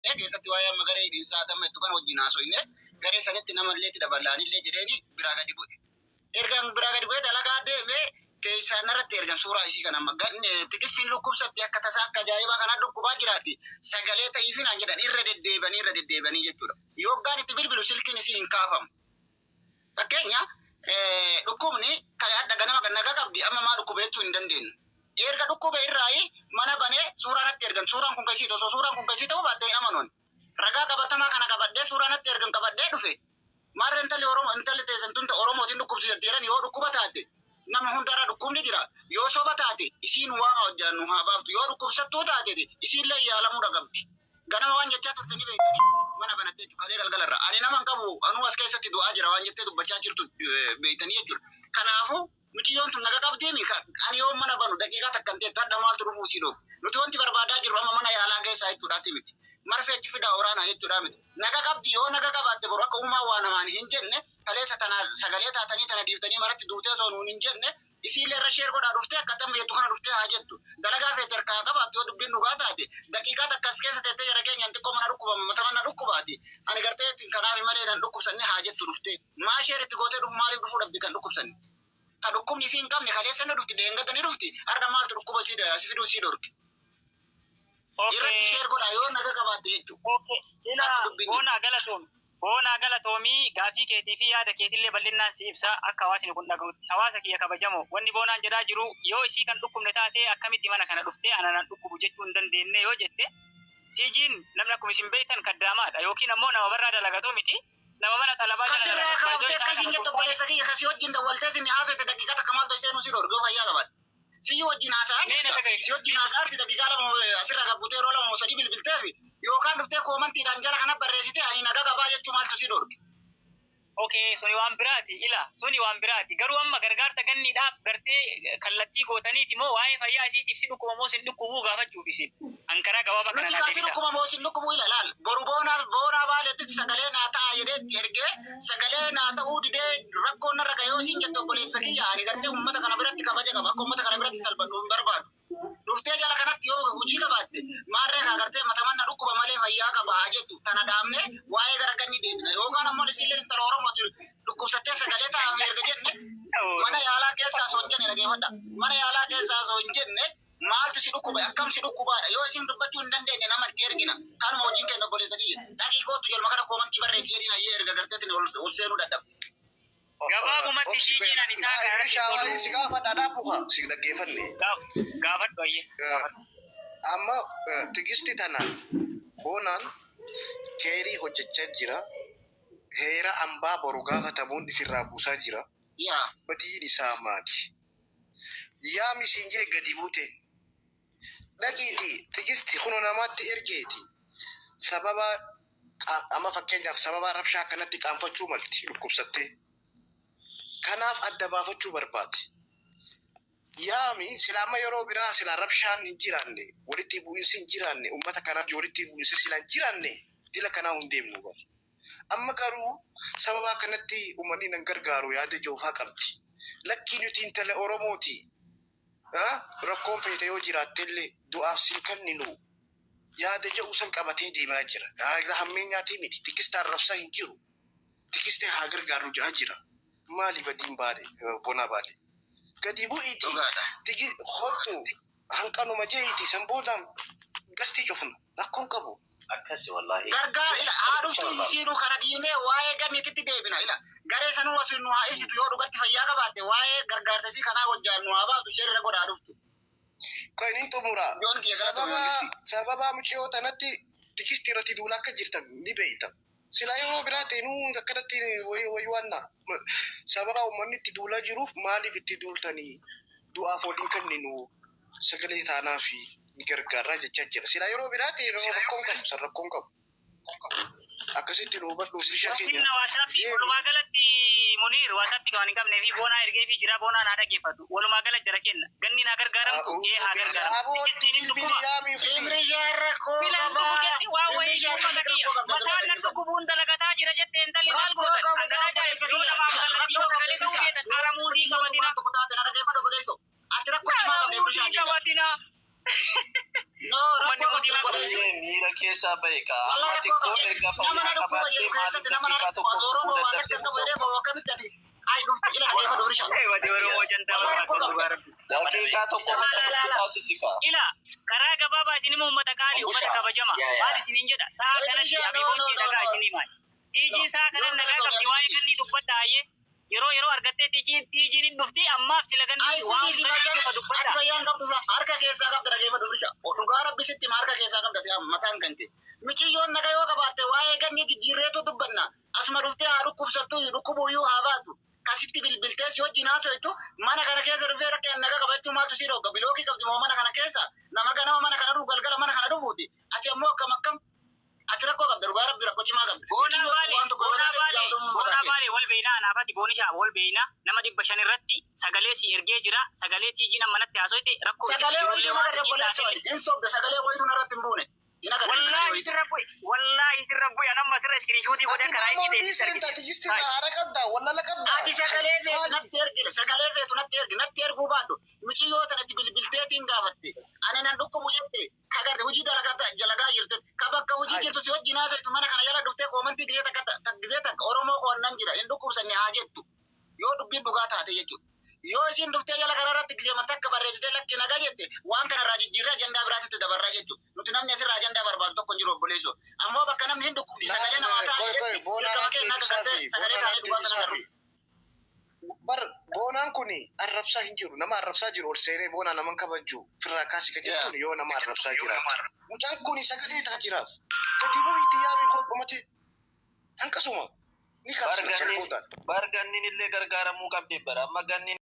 Keessatti waa'ee amma garee hidhiinsaa damma itti kan wajjin haasofne, garee sanitti nama illee itti daballaan jedheeni biraa gadi bu'e. Ergaan biraa gadi bu'ee dalagaa deeme, keessaan irratti ergan suuraa isii kana amma Tigistiin dhukkubsatti, akka tasaa, akka ajaa'ibaa kana dhukkubaa jiraati. Sagalee ta'iifi naan jedhan irra deddeebanii, irra deddeebanii jechuudha. Yoggaan itti bilbilu silkiin isii hin kaafamu. Fakkeenya, dhukkubni kan adda ganama kan nagaa qabdi, amma maa dhukkube jechuu hin dandeenyu. Erga dhukkube irraayi mana banee suuraa natti ergan. Suuraan kun kasii osoo suuraan kun kasii ta'uu baatte hin amanuun. Ragaa qabatamaa kana qabadhee, suuraa natti ergan qabadhee dhufe. Maarra intalli Oromoo, intalli teessan tun Oromootiin dhukkubsiisatti jedhan, yoo dhukkuba taate nama hundarra dhukkubni jira. Yoo soba taate isiin waama hojjannu haa baaftu. Yoo dhukkubsattuu taate isiillee yaalamuu dhaqabdi. Ganama waan jechaa turte ni beektani, mana banattee jechuudha kalee galgalarra. Ani nama hin qabu, anuu as keessatti du'aa jira waan jettee dubbachaa jirtu beektanii jechuudha. Kanaafuu mucayyoon tun naga qabdiimi? Ani yoo mana banu daqiiqaa takka hin teettu, hadha maaltu dhufuu sii dhoofu? Nuti wanti barbaadaa jirru amma mana yaalaa keessaa jechuudhaati miti. Marfee achi fidaa waraanaa jechuudha miti. Naga qabdi, yoo naga qabaatte boru akka uumaa waa namaan hin jenne, kaleessa tana sagalee taatanii tana dhiiftanii maratti duutee osoo nuun hin jenne, isiillee irra share godhaa, dhuftee akka tamma jettu kana dhuftee haa jettu. Dalagaa feete harkaa qabaattu, yoo dubbiin dhugaa taate daqiiqaa takka as keessa teettee jara keenyaan xiqqoo mana dhukkuba mata mana dhukkubaati. Ani gartee kanaaf malee nan dhukkubsanne haa jettu dhuftee. Maa share itti gootee dhufu, maaliif dhufuu dhabdi kan dhukkubsanne? Ka dhukkubni isii hin qabne kaleessa ni dhufti, deengata ni dhufti, har'a maaltu dhukkuba isii asi fiduu isii dhorke? Irratti share godhaa yoo naga qabaatte jechuudha. Okay. Ila Boonaa, galatoom. Boonaa, galatoomii. Gaafii keetii fi yaada keetillee bal'innaan si ibsa akka hawaasni kun dhaga'utti. Hawaasa kiyya kabajamoo, wanni Boonaan jedhaa jiru, yoo isii kan dhukkubne taate akkamitti mana kana dhuftee ana nan dhukkubu jechuu hin dandeenye yoo jette, Tiijiin namni akkuma isin beektan kaddaamaadha yookiin ammoo nama barraa dalagatu miti. Nama mana xalabaa jala Kasirraa dalagatu. kaaftee akkasiin jettu, obboleessa kiyya, kasii wajjin dawwaltee sinni haasofte daqiiqaa takka maaltu seenuu si dhorge yoo fayyaa qabaate? Siyyi wajjin haasa'aa Mee na jirta. dhaga'i. Si wajjin haasa'aa jirti, daqiiqaa 2 asirraa gabbutee yeroo 2 moo 3 bilbilteefi yookaan dhuftee koomantiidhaan jala kana barreessitee ani naga qabaa jechuu maaltu si dhorge? Okay, suni waan biraati. Ila, suni waan biraati. Garuu amma gargaarsa ganniidhaaf gartee kallattii gootaniiti moo waa'ee fayyaa isiitiif si dhukkuba moo sin dhukkubuu gaafachuuf isin? An karaa gabaabaa kana Nuti naa kan si deebisa. dhukkuba moo sin dhukkubu, ila laal, boru Boonaa, Boonaa Baaleetti sagalee naa ta'a jedhee itti ergee sagalee naa ta'uu didee rakkoon narra ga'e yoo isin jette, obboleessa kiyya, ani gartee uummata kana biratti kabaja qaba, akka uummata kana biratti salphadhu hin barbaadu. Dhuftee jala kanatti yoo hojii qabaatte, maarree kaa gartee matamanna dhukkuba malee fayyaa qaba haa jettu, tana dhaabne waa'ee gara ganni deebina. Yookaan ammoo isiillee intala Oromooti, dhukkubsattee sagalee ta'ame erga jenne, mana yaalaa keessaa osoo hin jenne, dhageeffadha, mana yaalaa keessaa osoo hin jenne, maaltu si dhukkuba, akkam si dhukkubaadha, yoo isin dubbachuu hin dandeenye nama itti ergina. Kanuma hojiin kenna, obboleessa kiyya, dhaqii kootu jalma kana koomantii barreessi jedhiin, ayyee erga garteetiin ol seenuu dadhaba. Gabaabumatti Tiijiin ani isaa kana irratti Rishaa tolu. Si gaafadha, dhaabuka si dhaggeeffanne. Gaafadhu, ayyee. Amma Tigisti tana Boonaan keerii hojjechaa jira. Heera ambaa boru gaafatamuun ifirraa buusaa jira. Yaa. Badiin isaa maali? Yaa misiin jee gadi buute. Dhaqiiti Tigisti kuno namaatti ergeeti. Sababa amma fakkeenyaaf sababa rabshaa kanatti qaanfachuu malti dhukkubsattee. Kanaaf adda baafachuu barbaade. Yaami, sila amma yeroo biraa sila rabshaan hin jiraanne, walitti bu'insi hin jiraanne, uummata kanaa walitti bu'insi sila hin jiraanne, dila kanaa hin deemnu bara. Amma garuu sababa kanatti uummanni nan gargaaru yaada joofaa qabdi. Lakkii, nuti intala Oromooti. Rakkoon feete yoo jiraattellee du'aaf sin kenninu yaada jedhu san qabatee deemaa jira. Hammeenyaatii miti. Tikistaan rabsaa hin jiru. Tikistee haa gargaarru jedhaa jira. Maali badiin Baale, Bonaa Baale? Gadi bu'iiti. Dhugaadha. Tigi hottu hanqanuma je'iiti, san booda gastii cufna. Rakkoon qabu. Akkasi wallaahi. Gargaar ila haa dhuftu, isiinuu kana dhiibnee waa'ee ganniititti deebina. Ila garee sanuu asii nu haa ibsitu, yoo dhugatti fayyaa qabaatte waa'ee gargaarsa isii kanaa hojjaan nu haa baaftu, ishee irra godhaa dhuftu. Kan inni xumura. Yoon kiyya gara Sababa xumura. Sababa mucayyoo tanatti Tikisti irratti duula akka jirtan ni beekta. Silaa yeroo biraa ta'e nuu akkanatti wayi waanna. Sababa uummanni itti duulaa jiruuf maaliif itti duultanii, du'aaf waliin kenninu, sagalee taanaa fi ni gargaarraa jechaa jira. Silaa yeroo biraa ta'e rakkoon qabu, san rakkoon qabu. Akkasitti nu hubadhu bisha keenya. Finna WhatsAppii walumaa galatti, Muniir, WhatsAppii waan hin qabnee fi Boonaa ergee fi jira, Boonaan haa dhaggeeffatu. Walumaa gala jara kenna. Ganni naa gargaaramtu ee haa gargaaramu. Abootti bilbilii yaamii fidi. Imrishaa rakkoo Filan dhufu qabaa. jetti waan wayii Imrishaa uummata kiyya. rakkoo qabda. Mataan nan dhukkubuun dalagataa jira jette intalli, maal Rakkoo gootan? qabu Akkanaa obboleessa ajaa'ib yoo kiyya. namaaf kallattii Rakkoo sagalee qabda. ta'uu feetan aramuudii qabatina. Waan tokko taate na dhaggeeffadhu, obboleesso. Ati rakkoo cimaa qabda, Imrishaa Aramuudii jecha. qabatina. No, Uummanni rakkoo muudii qabda, maal obboleesso. Miira keessa keessaa bahe kaa. Wallahi Amma rakkoo xiqqoo qabda. erga Nama na fayyaa dhukkuba qabaattee jedhu maaliif keessatti nama na daqiiqaa dhukkuba tokko Oromoo dhufuu waan akka dadhabde qabu mucaa? jedhee boo akkamitti ati ay dhufte ila dhageeffadhu Birisha. Wadi Oromoo jantaa Wallahi rakkoo barbaadu qabda. dhugaa rabbi. Daqiiqaa tokko Laa qofa laa dhuftu laa. taasisi kaa. Ila karaa gabaabaa isin immoo uummata qaalii uummata Bushaa. kabajama Yaa yaa. maal isiniin jedha sa'a kanatti Birisha no abiiboon no kee no dhagaa no. isinii maal No. tiijii sa'a Yoo kanan nagaa galatoomii qabdi waa'ee abiibiti. gannii dubbadha ayyee yeroo yeroo argattee tiijiin hin dhufti ammaaf sila Ay gannii waan fudii si gannii masana qofa ati dubbadha. fayyaan qabdu sa harka keessaa qabda dhageeffadhu Birisha. Dhugaa rabbi sitti hima harka keessaa qabda ati mataan kan kee. Miciyyoon nagaa yoo qabaatte waa'ee ganni jijjiirreetu dubbanna. Asuma dhuftee haa dhukkubsattu dhukkubuyyuu haa baatu. Kasitti bilbiltee si wajjin haasoftu mana kana keessa dhufee rakkeen nagaa qabachuu maaltu si dhooga bilookii qabdi moo mana kana keessa nama ganama mana kana dhufu galgala mana kana dhufuuti. Ati ammoo akkam akkam ati rakkoo qabda dhugaa rabbi rakkoo cimaa qabda. Boonaa Miciyyoon baalee waan tokko yoo boonaa taate itti baalee gaafatamummaa mataa boonaa keeti. baalee wal beeynaa anaafati boonishaa wal beeynaa nama 500 irratti sagalee si ergee jira sagalee tiijiin ammanatti haasoyte rakkoo isitti Sagalee jirullee wayituu waan nagarra isiin obboleessoo taatellee. hin sobde sagalee wayituu narratti hin buune. Hin agarre sagalee Wallaahi wayituu. sirra bu'e wallaahi sirra bu'e anamma sirra iskiriishuutii godhe Ati karaa nama inni olii teessisi seenta argite. tijisti irraa haara qabda wallala qabda. Ati sagalee feetu Maali? natti ergile sagalee feetu natti ergi natti erguu baadhu miciyyoo tanatti bilbilteetiin gaafatte ani nan dhukkubu jette ka garte hojii dalagaa dalagaa jirte ka bakka hojii Hai. jirtu si wajjin haasoftu mana kana jala dhuftee koomantii gisee takka gisee takka Oromoo koonnan jira hin dhukkubsanne haa jettu yoo dubbiin dhugaa taate jechuudha. Yoo isin dhuftee jala kanarratti gisee takka barreessitee lakki nagaa jette waan kanarraa jijjiirree ajandaa biraatitti dabarraa jechuudha. Nuti namni asirraa ajandaa barbaadu tokko hin jiru obboleessoo. Ammoo bakka namni hin dhukkubne sagalee namaa Laal ta'a qoy qoy jetti boonaa dirqama natti keenya akka deebisaafi gartee sagalee boonaa taanee natti dhugaa sana agarru. deebisaafi. Bar boonaan kun arrabsaa hin jiru nama arrabsaa jiru ol seenee boonaa naman kabaju firraa kaasi ka Yaa. jettuun yoo nama arrabsaa jiraatu. Mucaan kun sagalee taa jiraaf. Gadi bu'ii itti yaamii koo dhumate hanqasuma ni kaasna Bar ganniin salphootaan. bar ganniin illee gargaaramuu qabdi bara amma ganniin.